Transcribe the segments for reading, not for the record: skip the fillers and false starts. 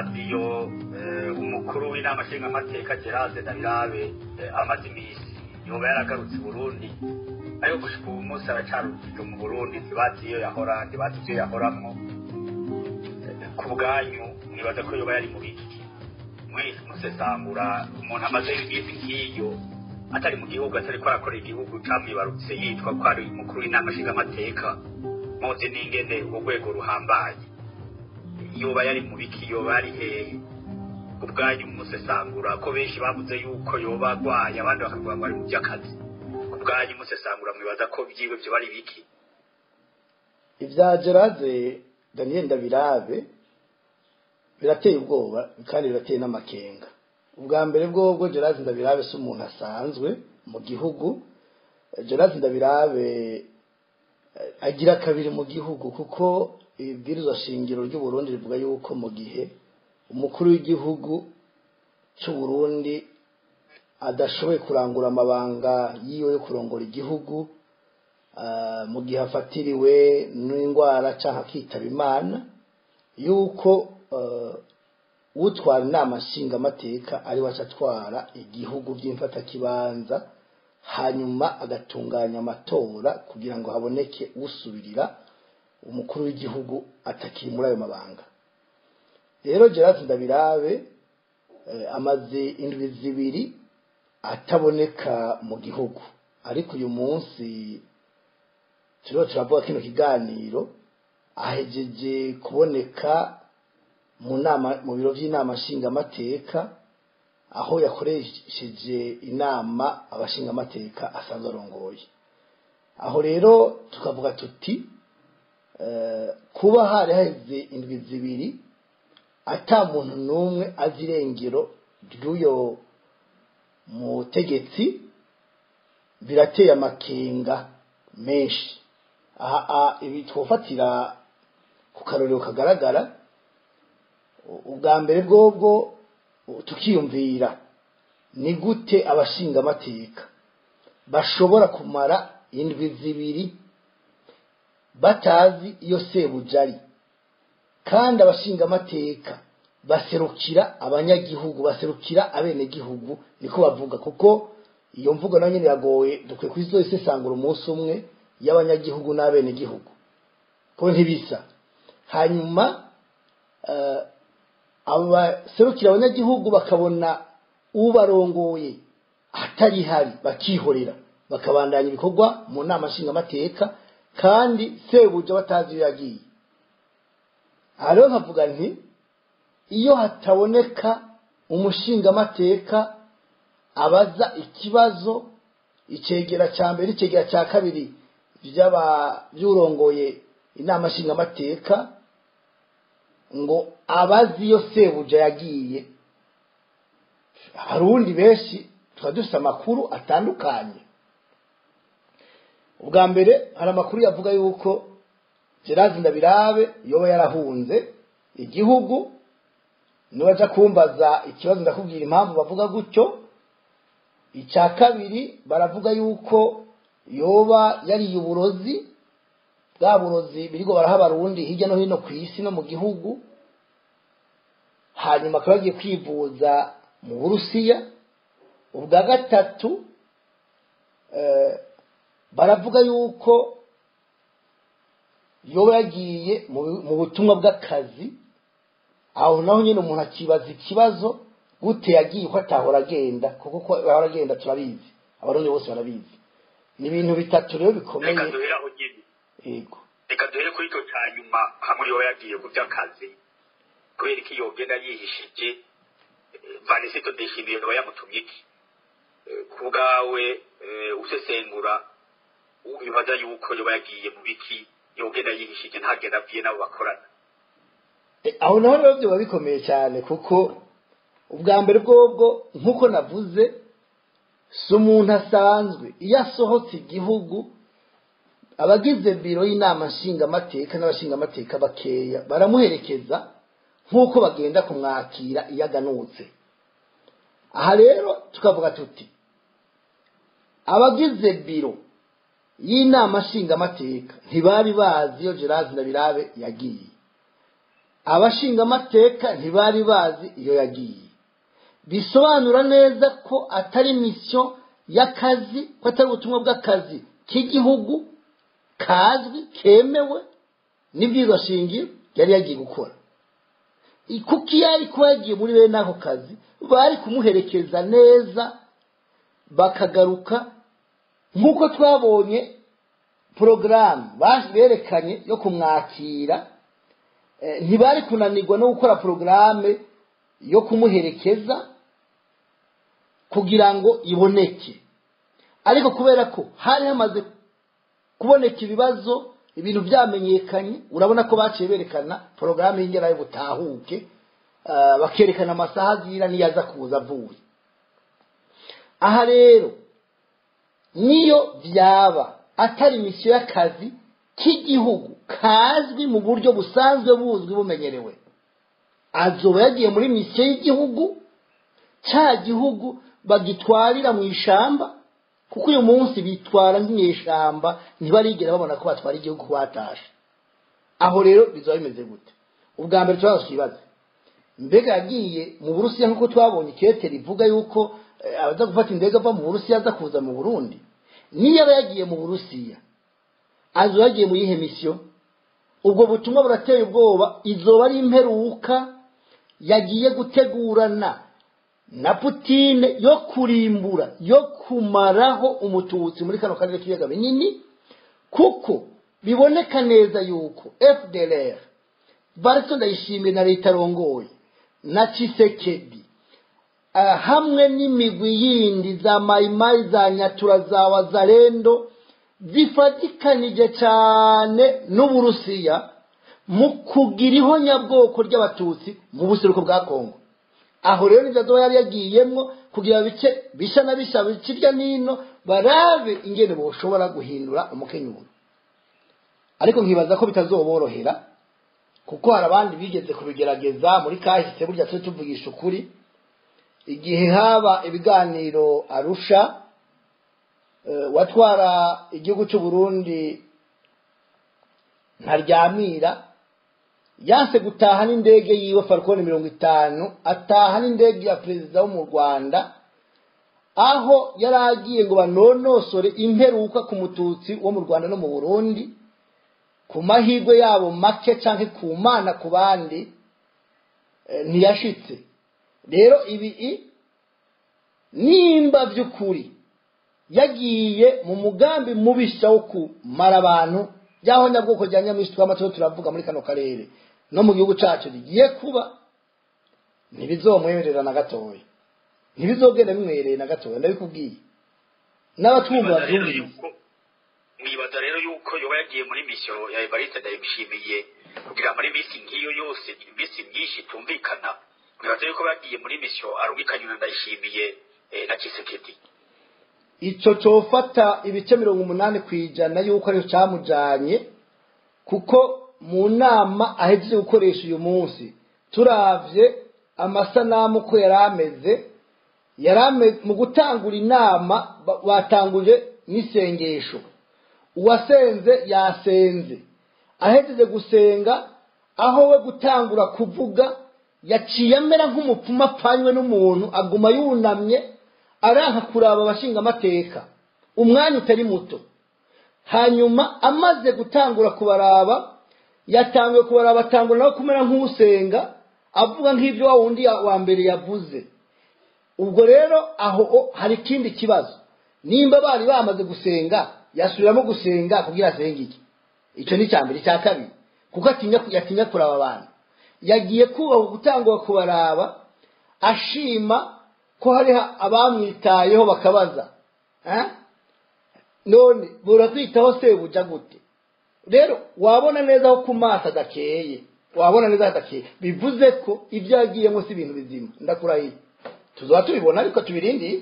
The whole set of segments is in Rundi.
Iradiyo, umukuru w'inama nshingamateka Gerard Ndabirabe amaze iminsi yoba yaragarutse i Burundi, ariko gushika ubu munsi aracarujije mu Burundi, ntibazi iyo yahora, ntibazi ivyo yahoramwo. Ku bwanyu mwibaza ko yoba yari mu biki? Mwese musesangura, umuntu amaze iminsi nk'iyo atari mu gihugu, atariko arakora igihugu camwibarutse, yitwa ko ari umukuru w'inama nshingamateka, muzi n'ingene urwo rwego ruhambaye, yoba yari mu biki? Yoba yari hehe? Ku bwanyu musesangura, ko benshi bavuze yuko yoba agwaye, abandi bakavuga ngo ari mu by'akazi, ku bwanyu musesangura mwibaza ko vyiwe vyoba ari biki? Ibya Gerard Daniel Ndabirabe birateye ubwoba kandi birateye n'amakenga. Ubwa mbere bwobwo, Gerard Ndabirabe si umuntu asanzwe mu gihugu. Gerard Ndabirabe agira kabiri mu gihugu, kuko ibwirizwa shingiro ry'u Burundi rivuga yuko mu gihe umukuru w'igihugu cy'u Burundi adashoboye kurangura amabanga yiwe yo kurongora igihugu, mu gihe afatiriwe n'indwara cyangwa akitaba Imana, yuko utwara inama nshingamateka ari we atwara igihugu by'imfatakibanza, hanyuma agatunganya amatora kugira ngo haboneke usubirira umukuru w'igihugu atakiri muri ayo mabanga. Rero Gerard Ndabirabe amaze indwi 2 ataboneka mu gihugu, ariko uyu munsi turiho turavuga kino kiganiro ahejeje kuboneka mu nama, mu biro by'inama nshingamateka, aho yakoresheje inama abashingamateka asanzwe arongoye. Aho rero tukavuga tuti kuba hari haheze indwi 2 ata muntu n'umwe azi irengero ry'uyo mutegetsi, birateye amakenga menshi. Aha ibi twofatira ku karorero kagaragara. Ubwa mbere bwobwo tukiyumvira ni gute abashingamateka bashobora kumara indwi 2 batazi iyo sebuja ari, kandi abashingamateka baserukira abanyagihugu, baserukira abenegihugu, niko bavuga, kuko iyo mvugo nayo nyene iragoye, dukwiye kuzisesangura umunsi umwe, y'abanyagihugu n'abenegihugu ko ntibisa. Hanyuma abaserukira abanyagihugu bakabona ubarongoye atari hari, bakihorera, bakabandanya ibikorwa mu nama nshingamateka, kandi sebuja batazi iyo yagiye. Aha rero nkavuga nti iyo hataboneka umushingamateka abaza ikibazo icegera cya mbere n'icegera cya kabiri by'urongoye inama nshingamateka ngo abazi iyo sebuja yagiye, Abarundi benshi tukaba dufite amakuru atandukanye. Ubwa mbere hari amakuru yavuga yuko Gerard Ndabirabe yoba yarahunze igihugu. Nibaja kumbaza ikibazo ndakubwira impamvu bavuga gutyo. Icya kabiri, baravuga yuko yoba yariye uburozi, bwa burozi biriko baraha Abarundi hirya no hino ku isi no mu gihugu, hanyuma akaba yagiye kwivuza mu Burusiya. Ubwa gatatu, baravuga yuko yoba yagiye mu butumwa bw'akazi. Aho naho nyine umuntu akibaza ikibazo, gute yagiye ko atahora agenda? Kuko ko ahora agenda turabizi, Abarundi bose barabizi. Ni ibintu bitatu rero bikomeye. Reka duhere aho nyene. Yego. Reka duhere kuri icyo cya nyuma, hamwe yoba yagiye ku by'akazi, kubera ko yogenda yihishije? Varisito Ndayishimiye yoba yamutumye iki? Ku bwawe, usesengura, wibaza yuko yoba yagiye mu biki yogenda yihishije, ntagenda abwiye n'abo bakorana? Aho naho rero biba bikomeye cyane, kuko ubwa mbere bwobwo, nk'uko navuze, si umuntu asanzwe. Iyo asohotse igihugu, abagize biro y'inama nshingamateka n'abashingamateka bakeya baramuherekeza nk'uko bagenda kumwakira iyo aganutse. Aha rero tukavuga tuti abagize biro y'inama nshingamateka ntibari bazi iyo Gerard Ndabirabe yagiye. Abashingamateka ntibari bazi iyo yagiye. Bisobanura neza ko atari mission y'akazi, ko atari ubutumwa bw'akazi k'igihugu kazwi kemewe n'ibwirizwa shingiro yari yagiye gukora. Kuko iyo ari kuba yagiye muri bene ako kazi, bari kumuherekeza neza bakagaruka, nk'uko twabonye porogaramu berekanye yo kumwakira. Ntibari kunanirwa no gukora porogaramu yo kumuherekeza kugira ngo iboneke. Ariko kubera ko hari hamaze kuboneka ibibazo, ibintu byamenyekanye, urabona ko baciye berekana porogaramu y'ingera yo butahuke, bakerekana amasaha agira n'iyo aza kuza avuye. Aha rero niyo byaba atari mission y'akazi k'igihugu kazwi mu buryo busanzwe buzwi bumenyerewe, azoba yagiye muri mission y'igihugu cya gihugu bagitwarira mu ishamba, kuko uyu munsi bitwara nk'inyeshamba, ntibarigera babona ko batwara igihugu batashe. Aho rero bizaba bimeze gute? Ubwa mbere tubazo twibaze, mbega yagiye mu Burusiya nk'uko twabonye ikete rivuga yuko abaza gufata indege ava mu Burusiya aza kuza mu Burundi? Niyo aba yagiye mu Burusiya, azoba yagiye mu yihe mission? Ubwo butumwa burateye ubwoba. Izoba ari imperuka yagiye gutegurana na Putine yo kurimbura, yo kumaraho umututsi muri kano karere k'ibiyaga binini, kuko biboneka neza yuko FDLR, Barso Ndayishimiye na leta arongoye na Tshisekedi, hamwe n'imigwi yindi za Mayimayi, za Nyatura, za Wazalendo, zifatikanije cyane n'Uburusiya mu kugira ihonyabwoko ry'abatutsi mu buseruko bwa Kongo. Aho rero nibyo azoba yari yagiyemwo, kugira bice bisha na bisha bikirya nino, barabe ingene boshobora guhindura umukenyuro. Ariko nkibaza ko bitazoborohera, kuko hari abandi bigeze kubigerageza muri kahise. Burya tujye tuvugisha ukuri, igihe haba ibiganiro Arusha, watwara igihugu cy'u Burundi Ntaryamira yanse gutaha n'indege yiwe Falcon 50, ataha n'indege ya perezida wo mu Rwanda, aho yari agiye ngo banonosore imperuka ku mututsi wo mu Rwanda no mu Burundi. Ku mahirwe yabo make canke ku mana ku bandi, ntiyashitse. Rero ibi, nimba by'ukuri yagiye mu mugambi mubisha wo kumara abantu byaho nyabwoko rya nyamwinshi twama turiho turavuga muri kano karere no mu gihugu cacu rigiye kuba, ntibizomwemerera na gatoya, ntibizogenda bimwereye na gatoya, ndabikubwiye n'abatwumva Mwibaza rero bavyumvise. Mwibaza rero yuko yoba yagiye muri mission ya Evariste Ndayishimiye kugira muri minsi nk'iyo yose, iminsi myinshi itumvikana, mwibaza yuko bagiye muri mission arungikanywe na Ndayishimiye na Tshisekedi? Ico cofata ibice 80% yuko arico camujanye, kuko mu nama ahejeje gukoresha uyu munsi, turavye amasanamu ko yari ameze, mu gutangura inama batanguje n'isengesho. Uwasenze yasenze, ahejeje gusenga, aho we gutangura kuvuga, yaciye amera nk'umupfumu apfanywe n'umuntu, aguma yunamye, aranka kuraba abashingamateka umwanya utari muto. Hanyuma amaze gutangura kubaraba, yatanguye kubaraba, atangura nawe kumera nk'usenga, avuga nk'ibyo wa wundi wa mbere yavuze. Ubwo rero aho hari ikindi kibazo: nimba bari bamaze gusenga, yasubiramo gusenga kugira asenge iki? Icyo ni icya mbere. Icya kabiri, kuko yatinya kuraba abantu, yagiye kubaha gutangwa kubaraba, ashima ko hariho abamwitayeho bakabaza. Eh? None burakwitaho sebuja gute? Rero wabona neza ko ku maso adakeye, wabona neza adakeye, bivuze ko ibyo yagiyemo si ibintu bizima. Ndakurahiye, tuzaba tubibona, ariko tubirindiye.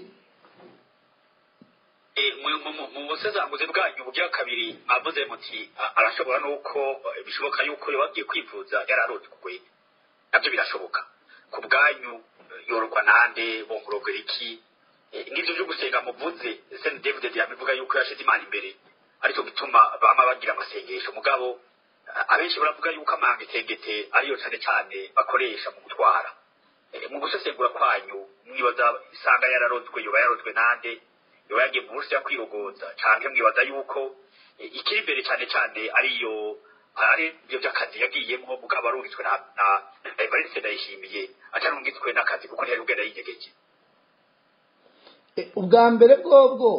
Mu busesanguzi bwanyu bugira kabiri, mwavuze muti arashobora nuko bishoboka yuko yoba agiye kwivuza yararotwe, nabyo birashoboka. Ku bwanyu, yororwa nande? Bongorogera iki? N'ivyo vyo gusenga muvuze, Saint David yabivuga yuko yashize Imana imbere, aricyo gituma bama bagira amasengesho, mugabo Abenshi baravuga yuko amangetengete ariyo cane cane bakoresha mu gutwara. Mu gusesengura kwanyu, mwibaza isanga yararozwe, yoba yarozwe nande? Yoba yagiye mu Burusiya kwirogoza, canke mwibaza yuko ikiri imbere cane cane ariyo ari ibyo by'akazi yagiyemwo, mugabo arungitswe na Evariste Ndayishimiye, atarungitswe n'akazi kuko ntiyari kugenda yinyegeje? Ubwa mbere bwobwo,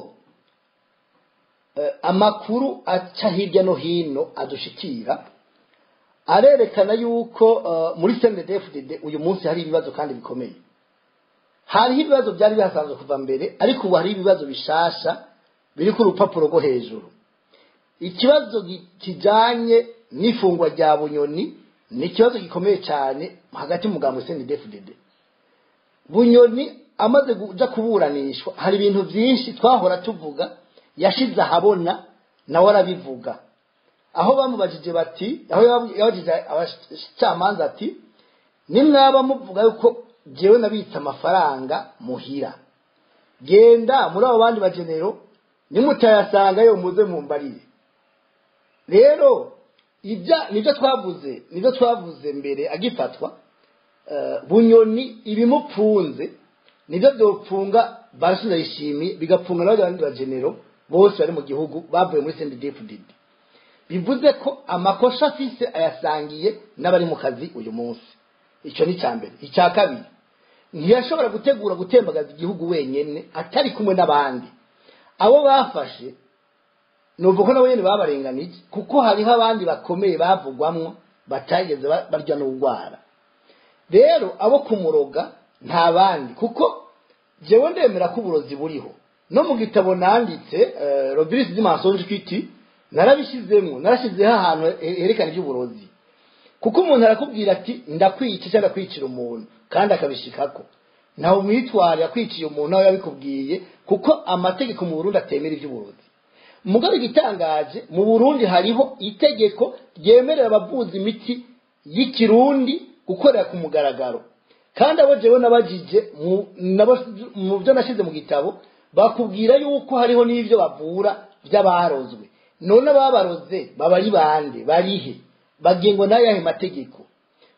amakuru aca hirya no hino adushikira arerekana yuko muri CNDD-FDD uyu munsi hari ibibazo kandi bikomeye. Hariho ibibazo byari bihasanzwe kuva mbere, ariko ubu hari ibibazo bishasha biri ku rupapuro rwo hejuru. Ikibazo kijanye n'ifungwa rya Bunyoni ni ikibazo gikomeye cyane hagati mu mugambo CNDD-FDD. Bunyoni amaze kuja kuburanishwa, hari ibintu byinshi twahora tuvuga yashize ahabona, nawe arabivuga, aho bamubajije bati, aho yabajije abacamanza ati: "Nimwaba muvuga yuko jewe nabitse amafaranga muhira, genda muri abo bandi bagenero, nimutayasangayo muze mumbarire." Rero ibya nibyo twavuze mbere agifatwa. Bunyoni ibimupfunze nibyo byopfunga Barasubiza Yishimiye, bigapfunga n'abandi bagenero bose bari mu gihugu bavuye muri CNDD-FDD. Bivuze ko amakosa afise ayasangiye n'abari mu kazi uyu munsi. Icyo ni icya mbere. Icya kabiri, ntiyashobora gutegura gutembagaza igihugu wenyine atari kumwe n'abandi. Abo bafashe nuvuga ko nabo nyene babarenganije, kuko hariho abandi bakomeye bavugwamwo batageze barya n'urwara. Rero abo kumuroga nta bandi, kuko jewe ndemera ko uburozi buriho. No mu gitabo nanditse, Le virus du mensonge qui tue, narabishyizemo, narashyizeho ahantu herekana iby'uburozi, kuko umuntu arakubwira ati: "Ndakwica" cyangwa "Ndakwicira umuntu", kandi akabishikako. Ntawe umwitwara yakwiciye umuntu aho yabikubwiye, kuko amategeko mu Burundi atemera iby'uburozi. Mugabo igitangaje, mu Burundi hariho itegeko ryemerera abavuza imiti y'ikirundi gukorera ku mugaragaro. Kandi abo jewe nabajije mu byo nashyize mu gitabo bakubwira yuko hariho n'ibyo bavura by'abarozwe. None ababaroze baba ari bande? Barihe? Bagengwa n'ayahe mategeko?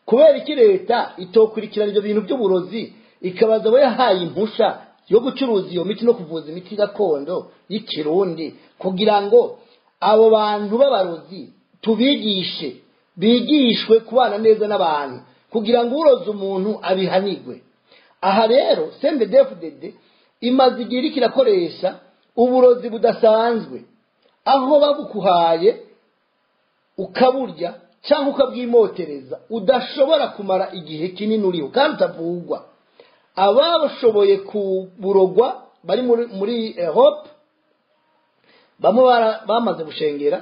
Kubera iki leta itokurikirana ibyo bintu by'uburozi, ikabaza abo yahaye impusha yo gucuruza iyo miti no kuvuza imiti gakondo y'ikirundi, kugira ngo abo bantu b'abarozi tubigishe, bigishwe kubana neza n'abantu, kugira ngo uroze umuntu abihanigwe? Aha rero CNDD-FDD imaze igihe iriko irakoresha uburozi budasanzwe, aho babukuhaye ukaburya cyangwa ukabwimotereza udashobora kumara igihe kinini uriho kandi utavugwa. Abashoboye kuburogwa bari muri Europe, bamwe bamaze gushengera,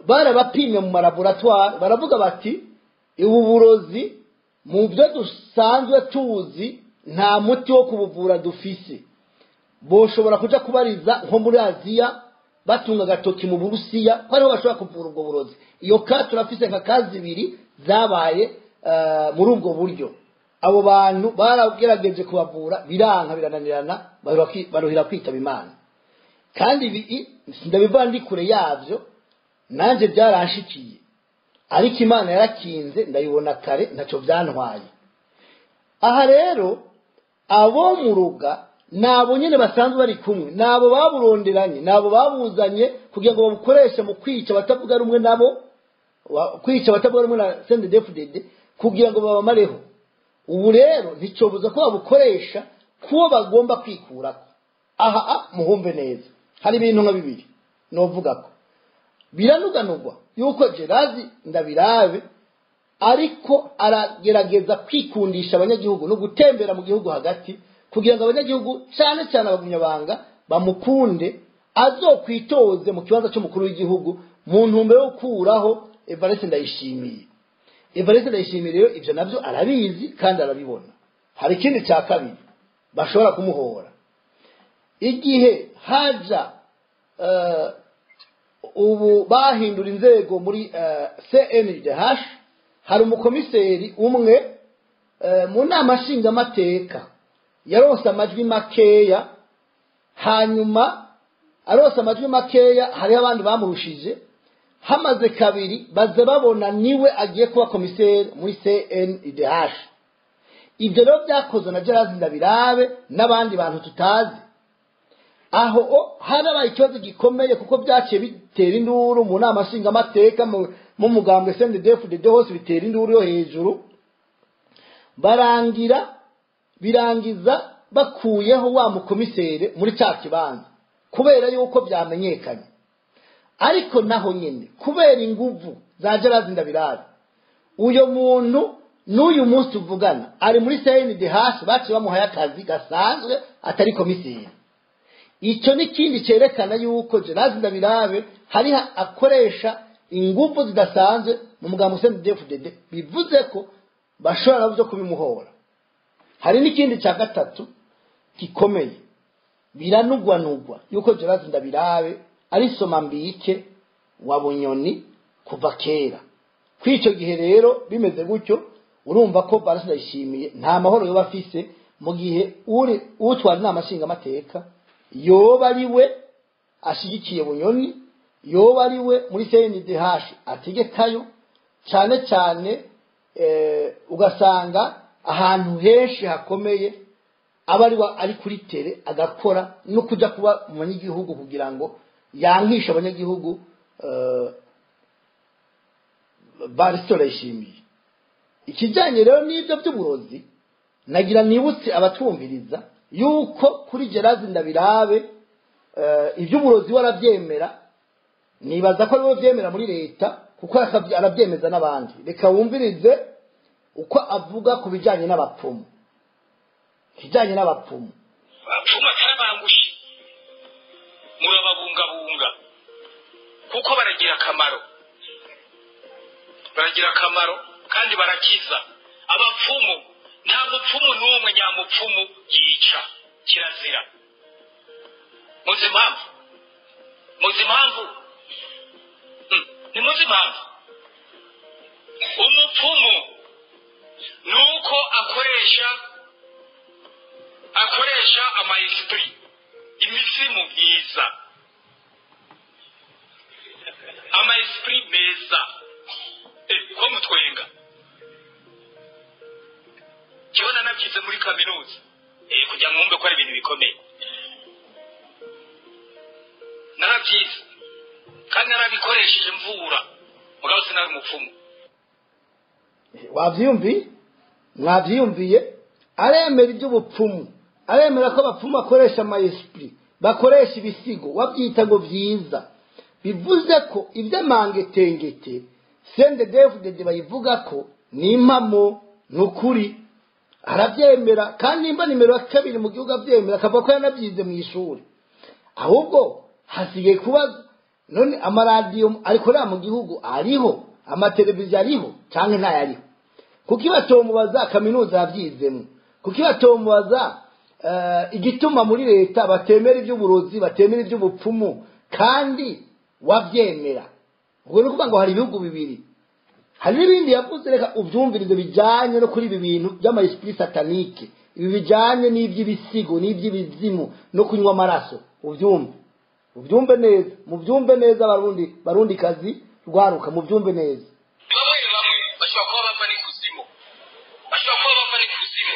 barabapimye mu malaboratoire, baravuga bati: "Ubu burozi mu byo dusanzwe tuzi nta muti wo kubuvura dufise." Boshobora kuja kubariza nko muri Aziya, batunga agatoki mu Burusiya ko ariho bashobora kuvura ubwo burozi. Iyo ka turafise nka kazi ibiri zabaye muri ubwo buryo. Abo bantu baragerageje kubavura, biranka, birananirana, baruhira kwitaba Imana. Kandi ibi ndabivuga ndi kure yavyo, nanjye byaranshikiye, ariko Imana yarakinze ndabibona kare, ntacyo byantwaye. Aha rero abo mu ruga ni abo nyine basanzwe bari kumwe, ni abo baburonderanye, ni abo babuzanye kugira ngo babukoreshe mu kwica abatavuga rumwe nabo, kwica abatavuga rumwe na CNDD-FDD, kugira ngo babamareho. Ubu rero nticobuza ko babukoresha kuwo bagomba kwikurako. Aha muhumve neza, hari ibintu nka bibiri novuga ko biranuganurwa yuko Gerazi Ndabirabe ariko aragerageza kwikundisha abanyagihugu no gutembera mu gihugu hagati, kugira ngo abanyagihugu, cyane cyane abagumyabanga, bamukunde, azokwitoze mu kibanza cy'umukuru w'igihugu mu ntumbero yo gukuraho Evariste Ndayishimiye. Evariste Ndayishimiye rero ibyo nabyo arabizi kandi arabibona. Hari ikindi cya kabiri bashobora kumuhora. Igihe haja ubu bahindura inzego muri CNDH, hari umukomiseri umwe mu nama nshingamateka yaronse amajwi makeya. Hanyuma aronse amajwi makeya, hariho abandi bamurushije. Hamaze kabiri baze babona niwe agiye kuba komiseri muri CNDH. Ibyo rero byakozwe na Gerard Ndabirabe n'abandi bantu tutazi. Aho harabaye ikibazo gikomeye kuko byaciye bitera induru mu nama nshingamateka, mu mugambwe CNDD-FDD hose bitera induru yo hejuru. Barangira birangiza bakuyeho wa mukomisere muri cya kibanza kubera yuko byamenyekanye. Ariko naho nyene kubera inguvu za Gerard Ndabirabe, uyo muntu n'uyu munsi tuvugana ari muri CNDH, baciye bamuhaye akazi gasanzwe atari komiseri. Icyo ni kindi cyerekana yuko Gerard Ndabirabe hari akoresha inguvu zidasanzwe mu mugambo CNDD-FDD, bivuze ko bashobora byo kubimuhora. Hari n'ikindi cya gatatu gikomeye, biranugwanugwa yuko Gerard Ndabirabe ari somambike wa Bunyoni kuva kera. Kw'icyo gihe rero bimeze gutyo, urumva ko Barasi Ndayishimiye nta mahoro yoba afise mu gihe uri utwara inama nshingamateka yoba ari we ashigikiye Bunyoni, yoba ari we muri CNDH ategekayo cyane cyane. Ugasanga ahantu henshi hakomeye aba ari ari kuri tere agakora no kujya kuba mu banyagihugu kugira ngo yankishe abanyagihugu. Barisi Ndayishimiye ikijyanye rero n'ibyo by'uburozi, nagira nibutse abatwumviriza yuko kuri Gerard Ndabirabe iby'uburozi warabyemera, nibaza ko ariwe byemera muri leta kuko arabyemeza n'abandi. Reka wumvirize uko avuga ku bijyanye n'abapfumu. Kijyanye n'abapfumu, abapfumu atarabangushye murababungabunga kuko baragira akamaro, baragira akamaro kandi barakiza. Abapfumu, nta mupfumu n'umwe nyamupfumu yica, kirazira. Muzi impamvu? Muzi impamvu? Ni muzi impamvu? Umupfumu nuko akoresha ama esprit, imizimu myiza, ama esprit meza. Ko mutwenga? Kibona nabyize muri kaminuza kugira ngo mwumve ko ari ibintu bikomeye. Narabyize kandi narabikoresheje mvura, mugabo sinari umupfumu. Wavyumviye? Mwavyumviye? Aremera iby'ubupfumu, aremera ko abapfumu bakoresha ama esprit, bakoresha ibisigo, wabyita ngo vyiza. Bivuze ko iby'amangetengete CNDD-FDD bayivuga ko ni impamo, ni ukuri, arabyemera. Kandi nimba nimero ya kabiri mu gihugu abyemera, akavuga ko yanabyize mu ishuri, ahubwo hasigaye kubaza none amaradiyo arikorera mu gihugu ariho, amateleviziyo ariho cyangwa ntayariho? Kuko batomubaza kaminuza yabyizemo, kuko batomubaza igituma muri leta batemera iby'uburozi, batemera iby'ubupfumu kandi wabyemera. Ubwo ni ukuvuga ngo hari ibihugu bibiri. Hari n'ibindi yavuze, reka ubyumvirize, bijyanye no kuri ibi bintu by'ama esprit satanique, ibi bijyanye n'iby'ibisigo n'iby'ibizimu no kunywa amaraso. Ubyumve, ubyumve neza, mubyumve neza, Barundi, Barundi kazi rwaruka, mubyumve neza. Bamwe bamwe bashobora kuba bava n'ikuzimu, bashobora kuba bava n'ikuzimu.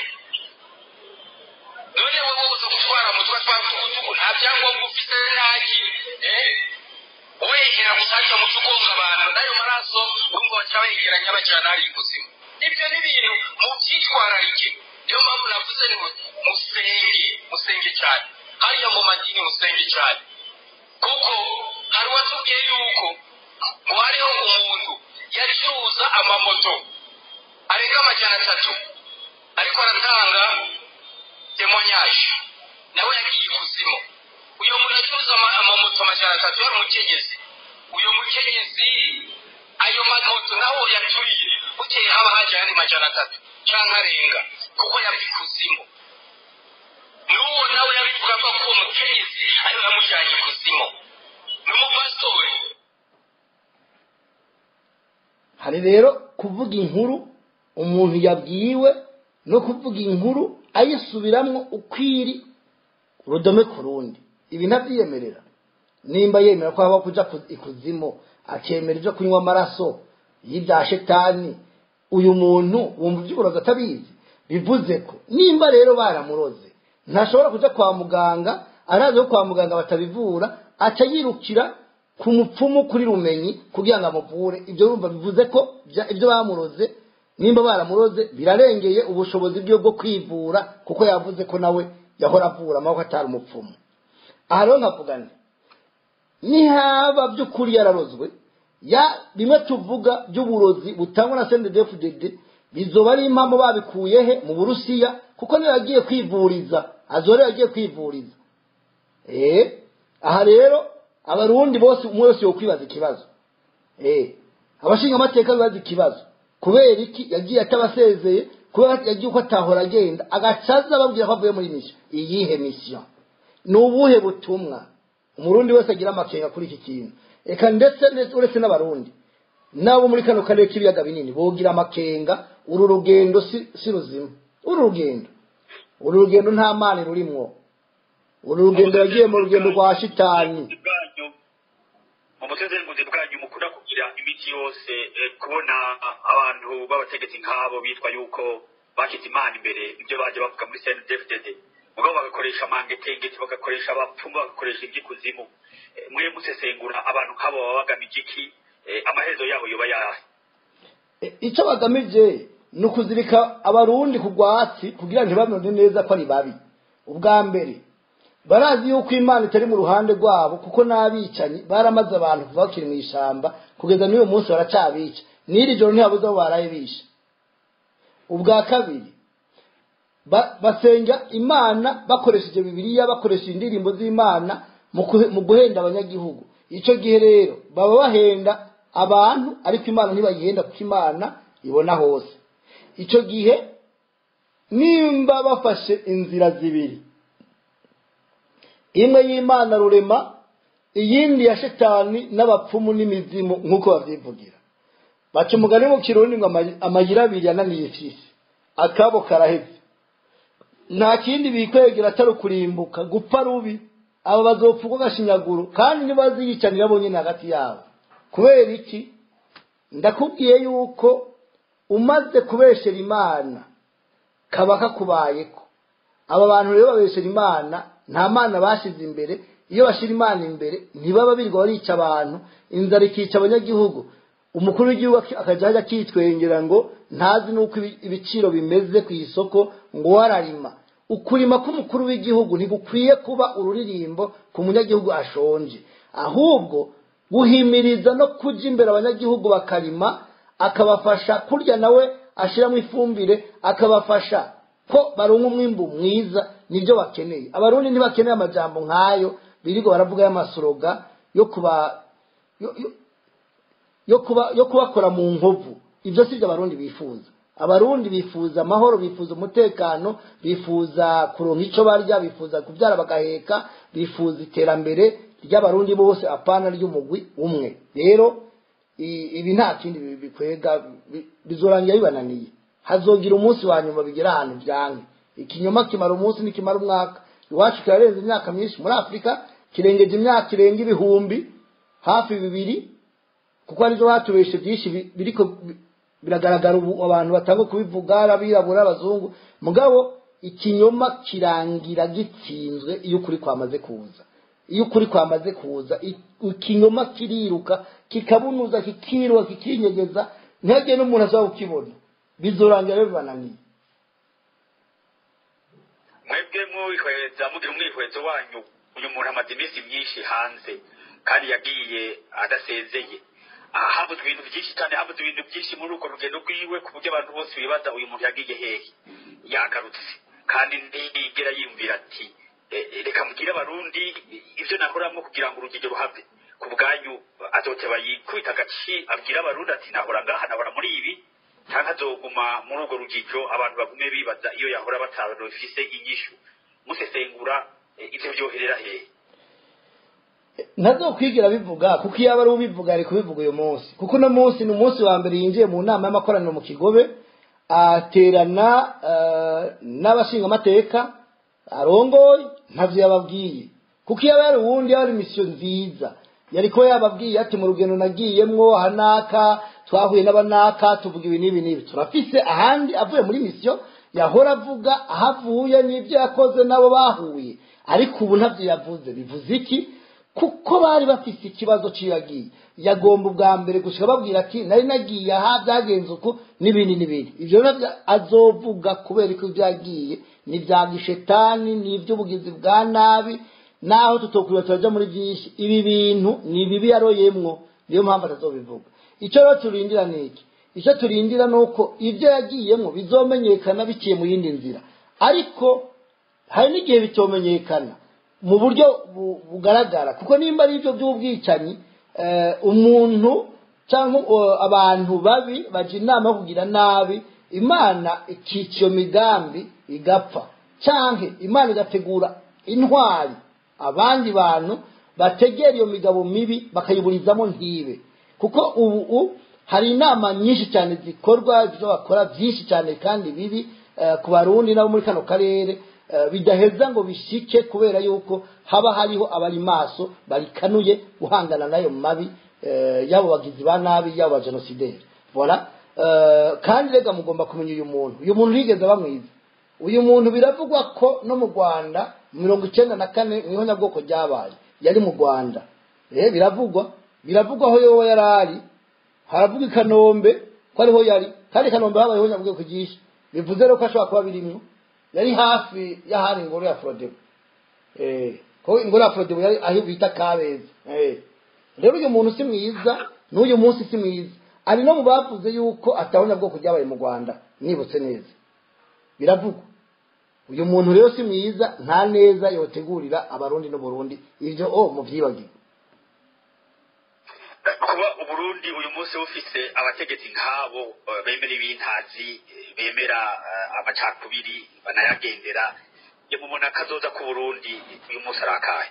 None wowe uza gutwara mutwa twa tukutuku, nta byangombwa ufite, ntaki wegera gusa mu ugonga abantu n'ayo maraso, urumva baca begeranya bajyana hari ikuzimu. Ibyo ni ibintu mubyitwararike. Niyo mpamvu navuze ngo musenge, musenge cyane hariya mu madini, musenge cyane, kuko hari uwatubwiye yuko ngo hariho umuntu yacuruza amamoto arenga 300, ariko aratanga témoignage, nawe yagiye ikuzimu. Uyu muntu acuruza amamoto 300 yari umukenyezi. Uyu mukenyezi ayo mamoto naho yaturiye, bukeye haba haje ayandi 300 canke arenga, kuko yava ikuzimu. N'uwo nawe yabivuga ko uwo mukenyezi ariwe yamujyanye ikuzimu, ni umupasitori. Hari rero kuvuga inkuru umuntu yabwiwe no kuvuga inkuru ayisubiramwo ukwiri urudome ku rundi. Ibi ntabyiyemerera. Nimba yemera ko haba kuja ikuzimu, Akemera ibyo kunywa amaraso y'ibya shetani. Uyu muntu wumva iby'uburozi atabizi. Bivuze ko nimba rero baramuroze ntashobora kuja kwa muganga, arazi ko kwa muganga batabivura, aca yirukira ku mupfumu kuri Rumenyi kugira ngo amuvure. Ibyo urumva bivuze ko ibyo bamuroze, nimba baramuroze, birarengeye ubushobozi bwe bwo kwivura, kuko yavuze ko nawe yahora avura amaboko atari umupfumu. Aha rero nkavuga nti nihaba by'ukuri yararozwe, ya bimwe tuvuga by'uburozi butangwa na CNDD-FDD, bizoba ari impamvu babikuye he? Mu Burusiya, kuko niyo yagiye kwivuriza, azore yagiye kwivuriza. Aha rero Abarundi bose, umwe wese yokwibaza ikibazo, abashinga amateka bibaza ikibazo: kubera iki yagiye atabasezeye? Kubera yagiye uko atahora agenda, agacaza ababwira ko avuye muri mission. Iyihe mission? Ni ubuhe butumwa? Umurundi wese agira amakenga kuri iki kintu. Eka ndetse uretse n'Abarundi, nabo muri kano karere k'ibiyaga binini bogira amakenga. Uru rugendo si ruzima. Uru rugendo nta mani rurimwo. Uru rugendo yagiye mu rugendo rwa shitani. Mu busesenguzi bwanyu mukunda kugira imiti yose, kubona abantu b'abategetsi nk'abo bitwa yuko bashyize Imana imbere, ibyo baje bavuga muri CNDD-FDD, mugabo bagakoresha amangetengeti, bagakoresha abapfumu, bagakoresha iby'ikuzimu, mwe musesengura, abantu nk'abo baba bagamije iki? Amaherezo yabo yoba yahe? Icyo bagamije ni ukuzirika Abarundi ku rwatsi kugira ntibabone neza ko ari babi. Ubwa mbere barazi yuko Imana itari mu ruhande rwabo, kuko n'abicanyi baramaze abantu kuva bakiri mu ishyamba kugeza n'uyu munsi baracabica. N'iri joro ntihabuze abo baraye bishe. Ubwa kabiri, basenga Imana bakoresheje Bibiliya, bakoresheje indirimbo z'Imana mu guhenda abanyagihugu. Icyo gihe rero baba bahenda abantu, ariko Imana ntibayihenda, kuko Imana ibona hose. Icyo gihe nimba bafashe inzira zibiri, imwe y'Imana rurema, iyindi ya shetani n'abapfumu n'imizimu nk'uko babyivugira, baca umugani mu Kirundi ngo amayira abiri yananiye ifyisi, akabo karaheze. Nta kindi bikwegera atari ukurimbuka, gupfa rubi. Aba bazopfa uko gashinyaguro, kandi ntibaziyicanira bonyine hagati yabo. Kubera iki? Ndakubwiye yuko umaze kubeshera Imana kaba kakubayeko. Aba bantu rero babeshera Imana, nta Mana bashize imbere. Iyo bashyira Imana imbere ntibaba birirwa barica abantu, inzara ikica abanyagihugu, umukuru w'igihugu akajya ajya akitwengera ngo ntazi n'uko ibiciro bimeze ku isoko, ngo wararima. Ukurima k'umukuru w'igihugu ntigukwiye kuba ururirimbo ku munyagihugu ashonje, ahubwo guhimiriza no kujya imbere abanyagihugu bakarima, akabafasha kurya, nawe ashyiramo ifumbire, akabafasha ko baronka umwimbu mwiza. Nibyo bakeneye. Abarundi ntibakeneye amajambo nk'ayo birirwa baravuga y'amasoroga yo kuba yo kubakora mu nkovu. Ibyo si byo Abarundi bifuza. Abarundi bifuza amahoro, bifuza umutekano, bifuza kuronka icyo barya, bifuza kubyara bagaheka, bifuza iterambere ry'Abarundi bose, apana ry'umugwi umwe. Rero ibi nta kindi bikwega, bizorangira bibananiye. Hazogira umunsi wa nyuma bigera ahantu byanke. Ikinyoma kimara umunsi nikimara umwaka. Iwacu kirarenze imyaka myinshi, muri Afurika kirengeje imyaka irenga ibihumbi hafi 2, kuko aribyo batubeshe byinshi biriko biragaragara ubu, abantu batanga kubivuga, abirabura, abazungu. Mugabo ikinyoma kirangira gitsinzwe iyo ukuri kwamaze kuza. Iyo ukuri kwamaze kuza, ikinyoma kiriruka, kikabunuza, kikiruka, kikinyegeza, ntihagire n'umuntu ashobora kukibona. Bizorangira rero bibananiye. Mwebwe mwihweza, mugira umwihwezo wanyu, uyu muntu amaze iminsi myinshi hanze kandi yagiye adasezeye. Aha havuzwe ibintu byinshi cyane, havuzwe ibintu byinshi muri urwo rugendo rwiwe, ku buryo abantu bose bibaza: uyu muntu yagiye hehe? Yagarutse kandi ntiyigera yiyumvira ati "Reka mbwire Abarundi ibyo nahoramo kugira ngo urugendo ruhave." Ku bwanyu, azoteba yikubita agaci abwira Abarundi ati "Nahora ngaha, nahora muri ibi", cyangwa azoguma muri urwo rujijo, abantu bagume bibaza iyo yahora batarufise inyishu? Musesengura, ivyo vyoherera hehe? Ntazokwigira bivuga, kuko iyo aba ari ubivuga ari kubivuga uyu munsi, kuko uno munsi ni umunsi wa mbere yinjiye mu nama y'amakoraniro mu Kigobe, aterana n'abashingamateka arongoye, ntavyo yababwiye. Kuko iyo aba yari uwundi, yaba ari mission nziza. Yari ko yababwiye ati mu rugendo nagiyemwo hanaka twahuye n'abanaka tuvuga ibi n'ibi n'ibi. Turafise ahandi avuye muri mission yahora avuga ahavuye n'ibyo yakoze nabo bahuye, ariko ubu ntavyo yavuze. Bivuze iki? Kuko bari bafise ikibazo ciyagiye, yagomba ubwa mbere gushika babwira ati nari nagiye aha byagenze uku n'ibindi n'ibindi. Ivyo navyo azovuga kubera ko ibyagiye ni bya gishetani, ni iby'ubugizi bwa nabi, naho tutokwiba turaja muri byinshi. Ibi bintu ni bibi yaroyemwo, niyo mpamvu atazobivuga. Icyo rero turindira ni iki? Icyo turindira ni uko ibyo yagiyemwo bizomenyekana biciye mu yindi nzira, ariko hari n'igihe bitomenyekana mu buryo bugaragara, kuko nimba ari ibyo by'ubwicanyi, umuntu cyangwa abantu babi baje inama yo kugira nabi, Imana ikica iyo migambi igapfa, canke Imana igategura intwari abandi bantu bategera iyo migabo mibi bakayiburizamo ntibe. Kuko ubu hari inama nyinshi cyane zikorwa, ibyo bakora byinshi cyane kandi bibi ku Barundi nabo muri kano karere, bidaheza ngo bishike kubera yuko haba hariho abari maso barikanuye guhangana nayo mabi, yabo bagizi ba nabi, yabo ba genosideri. Voilà. Kandi rega mugomba kumenya uyu muntu, uyu muntu yigeze aba mwiza. Uyu muntu biravugwa ko no mu Rwanda 94 niho nyabwoko ryabaye, yari mu Rwanda. Biravugwa aho yowe yarari, haravuga i Kanombe ko ariho yari, kandi Kanombe habayeho nyabwoko ryinshi, bivuze rero ko ashobora kuba birimwo. Yari hafi y'ahari ingoro ya Frodebu, ko ingoro ya Frodebu yari aho bita Kabeza. Rero uyu muntu si mwiza, n'uyu munsi si mwiza. Ari no mu bavuze yuko atabona bwoko ryabaye mu Rwanda, nibutse neza biravugwa. Uyu muntu rero si mwiza, nta neza yotegurira Abarundi no Burundi, ivyo muvyibagiwe. Kuba Uburundi uyu munsi bufise abategetsi nk'abo bemera ibintazi, bemera amacakubiri banayagendera, mubona kazoza ku Burundi uyu munsi arakahe?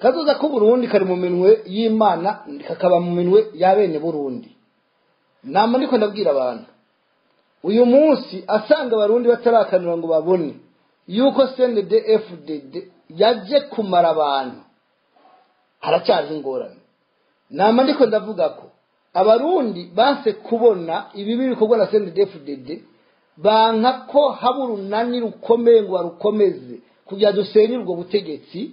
Kazoza ku Burundi kari mu minwe y'Imana, kakaba mu minwe ya bene Burundi. Nama ndiko ndabwira abantu uyu munsi asanga Abarundi batarakanura ngo babone yuko CNDD-FDD yaje kumara abantu, haracyari ingorane. Nama ndiko ndavuga ko Abarundi banse kubona ibibi bikorwa na CNDD-FDD, banka ko haba urunani rukomeye ngo barukomeze kugira dusenye ubwo butegetsi,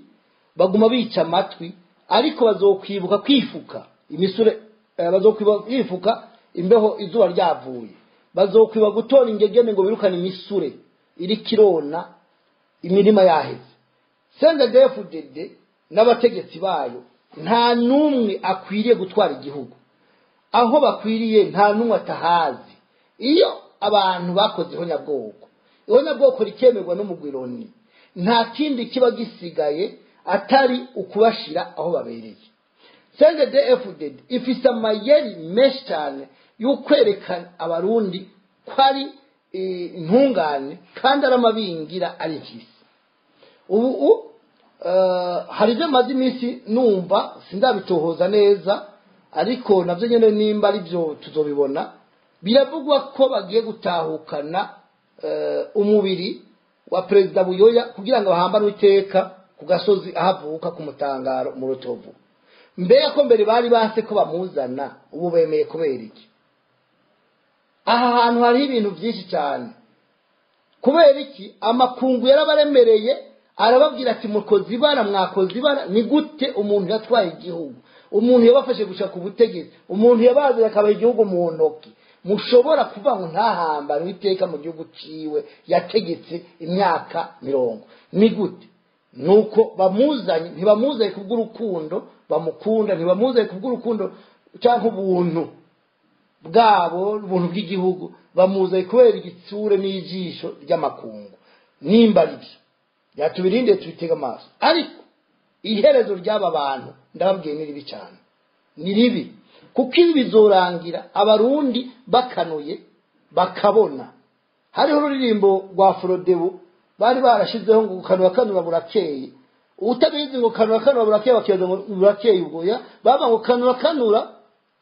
baguma bica amatwi, ariko bazokwibuka kwifuka imisure, bazokwibuka kwifuka imbeho izuba ryavuye, bazokwiba gutora ingegene ngo birukane imisure iri kirona imirima yaheze. CNDD-FDD n'abategetsi bayo nta numwe akwiriye gutwara igihugu, aho bakwiriye nta numwe atahazi. Iyo abantu bakoze ihonyabwoko, ihonyabwoko rikemerwa n'umugwironi, nta kindi kiba gisigaye atari ukubashira aho babereye. CNDD-FDD ifise amayeri menshi cyane y'ukwerekana Abarundi ko ari intungane kandi ari amabingira ari impyisi. Ubu hari ibyo maze iminsi numva sindabitohoza neza, ariko navyo nyene nimba ari byo tuzobibona. Biravugwa ko bagiye gutahukana umubiri wa Perezida Buyoya kugira ngo bahambanwe iteka ku gasozi ahavuka ku Mutangaro mu Rutovu. Mbega ko mbere bari banse ko bamuzana, ubu bemeye kubera iki? Aha hantu hariho ibintu byinshi cyane. Kubera iki? Amakungu yarabaremereye, arababwira ati mukoze ibara, mwakoze ibara. Ni gute umuntu yatwaye igihugu, umuntu yabafashe gushaka ubutegetsi, umuntu yabaze akabaha igihugu mu ntoki, mushobora kuvuga ngo ntahambane iteka mu gihugu ciwe yategetse imyaka 40? Ni gute? Nuko bamuzanye, ntibamuzanye kubw'urukundo bamukunda, ntibamuzanye kubw'urukundo cyangwa ubuntu bwabo, ubuntu bw'igihugu, bamuzanye kubera igitsure n'ijisho ry'amakungu. Nimba ari byo yatubirinde tubitega amaso, ariko iherezo ry'aba bantu ndababwiye ni ribi cyane, ni ribi, kuko ibi bizorangira Abarundi bakanuye bakabona. Hariho ururirimbo rwa Frodebu bari barashizeho ngo kanura kanura burakeye, utabizi ngo kanura kanura burakeye, bakibaza ngo burakeye ubwoya, baba ngo kanura kanura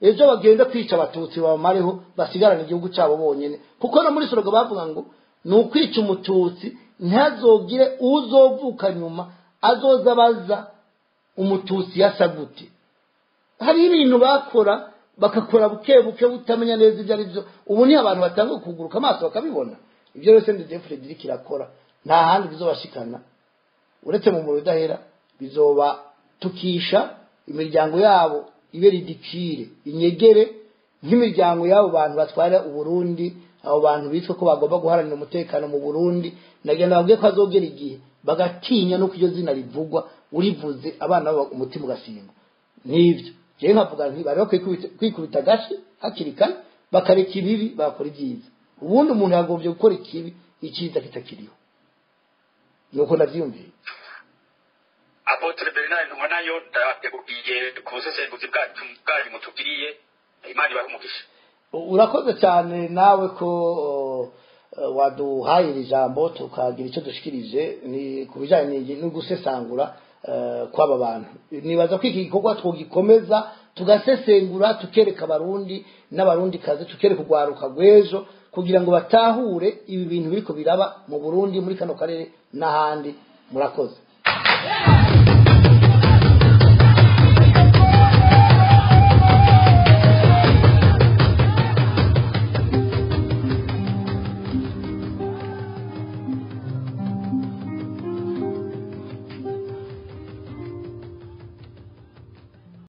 ejo bagenda kwica Abatutsi bamareho basigarana igihugu cyabo bonyene. Kuko no muri soroga bavuga ngo ni ukwica Umututsi ntazogire uzovuka nyuma azoza baza Umututsi yasa gute? Hari ibintu bakora, bakakora buke buke, utamenya neza ibyo ari byo. Ubu ni abantu batanga kuguruka amaso bakabibona. Ibyo rero CNDD-FDD irakora, nta handi bizobashikana uretse mu muriro udahera. Bizoba tukisha imiryango yabo ibe ridicule, inyegere nk'imiryango y'abo bantu batwara Uburundi, abo bantu bitwa ko bagomba guharanira umutekano mu Burundi. Nagenda babwiye ko azogera igihe bagatinya nuko iryo zina rivugwa, urivuze abana babo umutima ugasimba. Nivyo jewe nkavuga nti bari bakwiye kwikubita agashi hakiri kare, bakareka ibibi, bakora ibyiza. Ubundi umuntu yagombye gukora ikibi icyiza kitakiriho, nuko navyiyumviye. Apôtre Bernard Ntungwanayo, ndakubwiye ku busesenguzi bwacu bwanyu mutugiriye. Imana ibahe umugisha. Urakoze cyane nawe ko waduhaye iri jambo, tukagira icyo dushikirije ni ku bijyanye no gusesangura kw'aba bantu. Nibaza ko iki gikorwa twogikomeza, tugasesengura, tukereka Abarundi n'Abarundi kazi, tukereka urwaruka rw'ejo, kugira ngo batahure ibi bintu biriko biraba mu Burundi, muri kano karere n'ahandi. Murakoze.